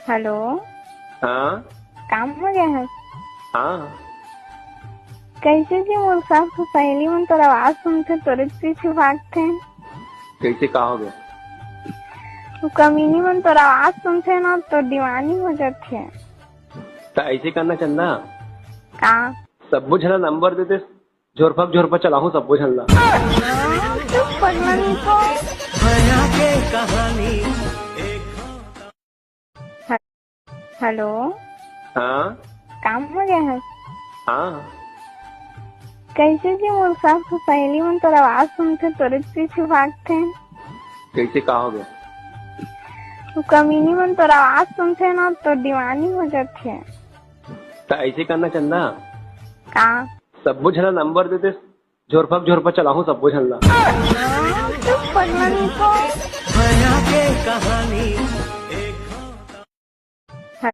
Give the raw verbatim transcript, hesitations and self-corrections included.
Hello. हाँ। काम हो गया है? हाँ। कैसे जी, मोर सब तो सहेली मन तोर आवाज सुनथे, तोरे पीछे भागथे। कैसे, का हो गया? वो कमीनी मन तोर आवाज सुनथे ना, तो दीवानी हो जाथे। त ऐसे करना चंदा। का? सब्बो झन ला नंबर दे दे, झोरफक झोरफक चलाहूं सब्बो झन ला। हाँ, चुप पगला नहीं को। हे-, हेलो। हाँ। काम हो गया है? हाँ। कैसे जी, मोर सब तो सहेली मन तोर आवाज सुनथे, तोरे पीछे भागथे। कैसे, का हो गया? वो कमीनी मन तोर आवाज सुनथे ना, तो दीवानी हो जाथे। त ऐसे करना चंदा। का? सब्बो झन ला नंबर दे दे, झोरफक झोरफक चलाहूं सब्बो झन ला। हाँ, चुप पगला नहीं को।